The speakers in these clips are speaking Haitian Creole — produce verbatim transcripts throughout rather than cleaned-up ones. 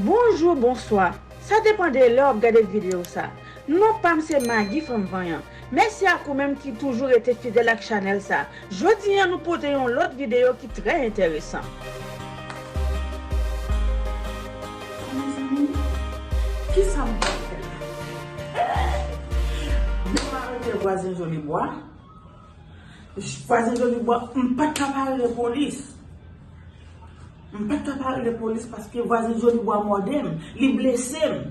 Bonjou, bonswa. Sa depann de lè w ap gade videyo sa. Non pa m se Maggie Fanm Vanyan. Mèsi ak ou menm ki toujou rete fidèl ak chanèl sa. Jodi a nou pote yon lòt videyo ki trè enteresan. Mezanmi, kisa m pral fè la? Yo arete vwazen Jolibwa. Vwazen Jolibwa, m pa t ka pa rele polis. M pa t ka pa rele polis paske vwazen Jolibwa mòde m, li blese m.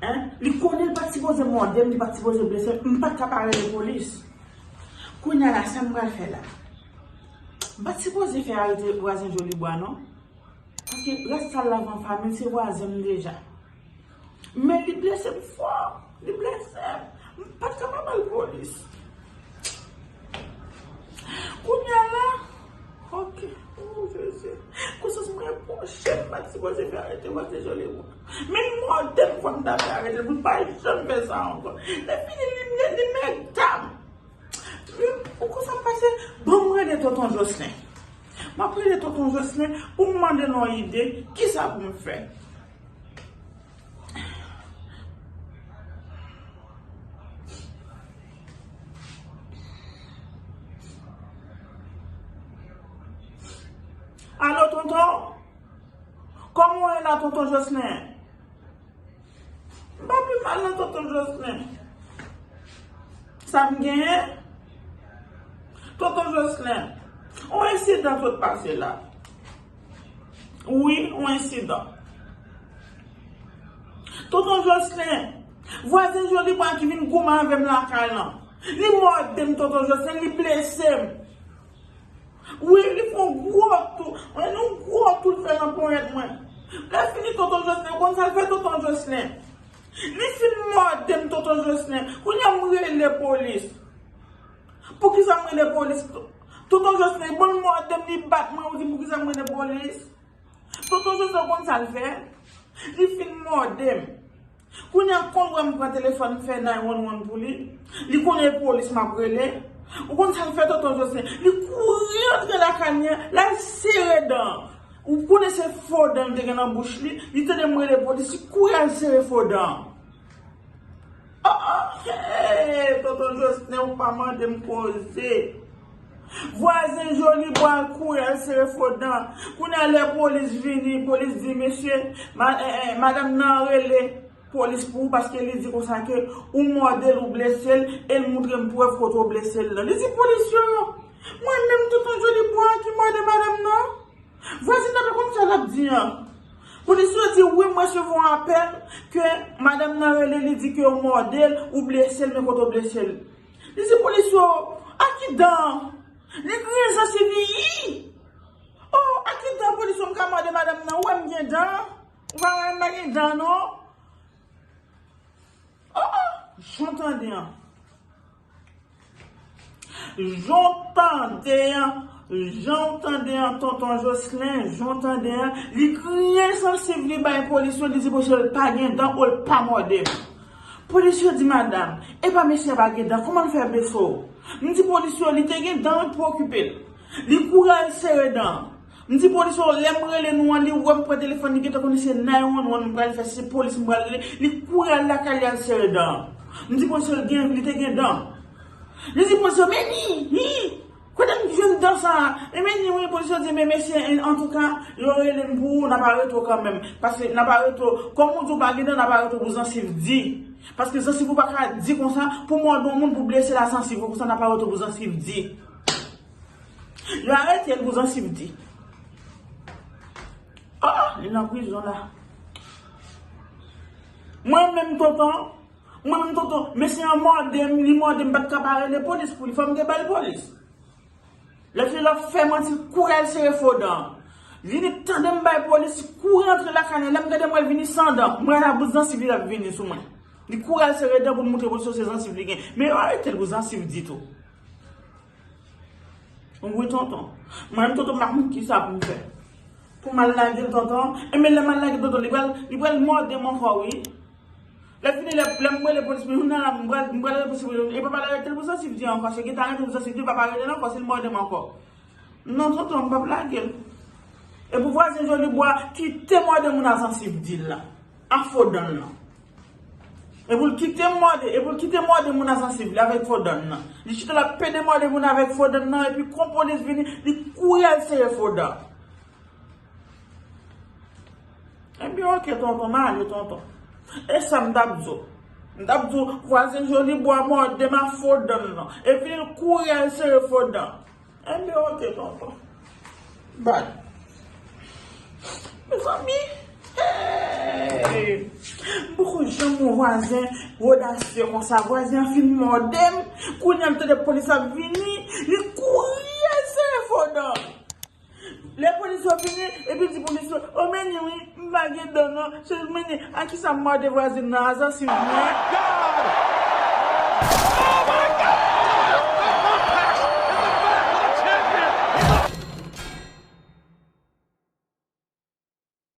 Hein? Li konnen li pa t sipoze mòde m, li pa t sipoze blese m, m pa t ka pa rele polis. Kounye a la, sa m pral fè la? M pa t sipoze fè arete vwazen Jolibwa, non. Paske rès sal la van fanmi l, se vwazen m deja. Men li blese m fò. Li blese m. M pa t ka pa ba l polis. Kounye a la, ok. Oh, Jezi. Konsyans mwen pwoche, m pa t sipoze fè arete vwazen Jolibwa. Men l mòde m fò m ta fè arete l pou l pa janm fè sa ankò. Lè fini, li, li, li mèg dam. Ou konn sa m pase? Ban m rele Tonton Jocelyn. M ap rele Tonton Jocelyn pou m mande l yon ide, kisa pou m fè. Alo, Tonton? Kòman w ye la, Tonton Jocelyn? M pa pi mal non, Tonton Jocelyn. Sa m genyen? Tonton Jocelyn, yon ensidan sot pase la. Wi, yon ensidan. Tonton Jocelyn, vwazen Jolibwa ki vin goumen avè m lakay lan. Li mòde m, Tonton Jocelyn, li blese m. Wi, li fè yon gwo tou. Mwen, yon gwo tou l fè nan ponyèt mwen. Lè fini, Tonton Jocelyn, ou konn sa l fè, Tonton Jocelyn? Li fin mòde m, Tonton Jocelyn. Kounye a m rele polis. Poukisa m rele polis? Tonton Jocelyn, bon, l mòde m, li bat mwen, ou di m poukisa m rele polis? Tonton Jocelyn, ou konn sa l fè? Li fin mòde m. Kounye a, konn wè m pran telefòn, m fè nine one one pou li. Li konnen e polis m ap rele. Ou konn sa l fè, Tonton Jocelyn? Li kouri antre lakay li an, l al sere dan. Ou konnen se fo dan l te gen nan bouch li. Li tande m rele polis, li kouri al sere fo dan. Oh, oh, hey, Tonton Jocelyn, ou pa mande m koze. Vwazen Jolibwa kouri al sere fo dan. Kounye a lè polis vini, polis di, mesye, ma-, eh, eh, madanm nan rele polis pou ou paske li di konsa ke ou mòde l, ou blese l, e l moutre m prèv kote w blese l lan. Li di polis yo, mwen menm Tonton Jolibwa ki mòde madanm nan? Vwazen nan pa konn sa l ap di an. Polis yo di, wi, m resevwa yon apèl ke madanm nan rele, li di ke w mòde l, ou blese l, men kote w blese l. Li di polis yo, a ki dan? Li griyen zansiv li, yi! Oh, a ki dan polis yo m ka mòde madanm nan? Ou wè m gen dan? Ou pa wè m pa gen dan, non? Oh, oh, jan w tande an. Jan w tande an, jan w tande an, Tonton Jocelyn, jan w tande an, li griyen zansiv li bay polis yo, li di polis yo l pa gen dan, ou l pa mòde m. Polis yo di, madanm, e pa mesye a pa gen dan, kòman l fè blese w? M di polis yo, li te gen dan, l pa okipe l. Li kouri al sere dan. M di polis yo, lè m rele nou an, li wè m pran telefòn, li gentan konnen se nine one one m pral fè, se polis m pral rele. Li kouri al lakay li al sere dan. M di polis yo, li gen, li te gen dan. Li di polis yo, men ni, ni, kote m jwenn dan sa a? E men ni, wi, polis yo di, men mesye, antouka, yo rele m pou ou, n ap arete w kanmenm. Paske n ap arete w, kòm ou di w pa gen dan, n ap arete w pou zansiv di. Paske zansiv ou pa ka di konsa, pou mòde yon moun, pou blese la zansiv ou, konsa n ap arete w pou zansiv di. Yo arete l pou zansiv di. Oh, li nan prizon la. Mwen menm tonton, mwen menm tonton, mesye an mòde m, li mòde m, m pa t ka pa rele polis pou li, fò m te ba l polis. Lè fini l ap fè manti, l kouri al sere fo dan. Vini tande m bay polis, li kouri antre lakay li, lè m gade m wè l vini san dan. Mwen la bout zansiv li l ap vini sou mwen. Li kouri al sere dan pou l moutre polis yo se zansiv li gen. Men yo arete l pou zansiv di tou. Wi, tonton. Mwen menm, tonton, m ap konn kisa pou m fè. Pou m al lage l, tonton. Enben, lè m al lage l, tonton, li pral, li pral mòde m ankò, wi. Lè fini, lè, lè m rele polis, men jounen la, m pral, m pral rele polis, e papa l arete l pou zansiv di ankò. Se gentan arete l pou zansiv di, papa rele l ankò, se l mòde m ankò. Non, tonton, m p ap lage l. E pou vwazen Jolibwa kite mòde moun a zansiv di l la, a fo dan l lan. E pou l kite mòde, e pou l kite mòde moun a zansiv li avèk fo dan l lan. Li chita l ap pede mòde moun avèk fo dan l lan, epi kon polis vini, li kouri al sere fo dan. Ebyen, oke, tonton, m ale, tonton. E sa m t ap di w. M t ap di w, vwazen Jolibwa mòde m a fo dan l lan. Epi l kouri al sere fo dan. Ebyen, oke, tonton. Bye. Mezanmi, hey! M poko janm wè yon vwazen odasye konsa. Vwazen an fin mòde m. Kounye a m tande polis ap vini. Li kouri al sere fo dan. Lè polis yo vini, epi l di polis yo, o, men ni wi, m pa gen dan non. Se men ni, a kisa m mòde vwazin nan, a zansiv mwen?